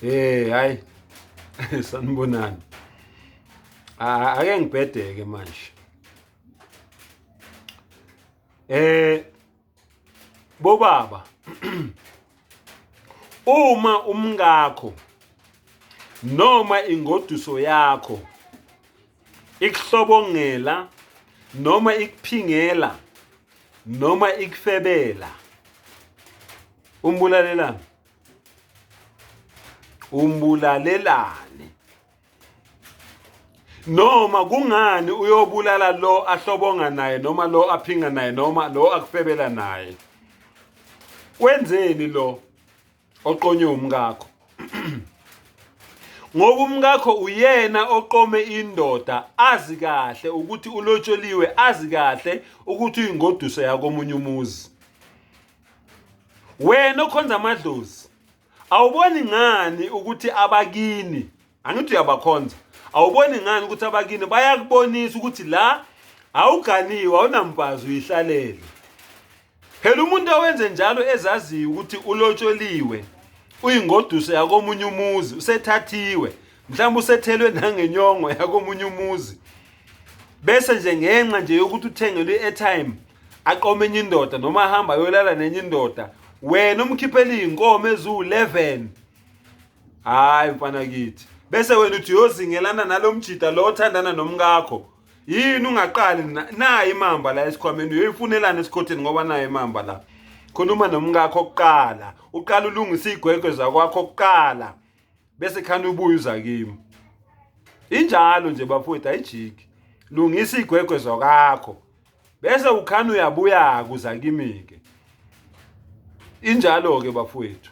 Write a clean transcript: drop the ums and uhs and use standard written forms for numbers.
Hey hayi sanibonani. Ake ngibhedeke manje. Eh bobaba uma umkakho noma ingoduso yakho ikuhlobongela noma ikuphingela noma ikufebela umbulalelani umbulalelani noma kungani uyobulala lo ahlobonga naye noma lo aphinga naye noma lo akufebela naye wenzeni lo oqonywe umkakho ngoba umkakho uyena oqome indoda azi kahle ukuthi ulotsholiwe azi kahle ukuthi uyingoduso yakomunye umuzi wena okhonza amadlozi awuboni ngani ukuthi abakini angithi uyabakhonza awuboni ngani ukuthi abakini bayakubonisa ukuthi la awuganiwe awunamfazi uyihlalele phela umuntu owenze njalo ezaziyo ukuthi ulotsholiwe uyingoduso yakomunye umuzi usethathiwe mhlawumbe usethelwe nangenyongo yakomunye umuzi bese nje ngenxa nje yokuthi uthengelwe i-airtime aqome enye indoda noma ahamba ayolala nenye indoda wena umkhiphela iy'nkomo eziwu-11 hhayi mfana kithi bese wena uthi uyozingelana nalo mjida lo othandana nomkakho yini ungaqali nayo imamba la esikhwameni uyoyifunelana esikhotheni ngoba nayo imamba la khuluma nomkakho kuqala uqala ulungise iy'gwegwe zakwakho kuqala bese khani ubuye uza kimi injalo nje bafowethu ayijiki lungisa igwegwe zakwakho bese ukhani uyabuya kuza kimi-ke injalo-ke bafowethu.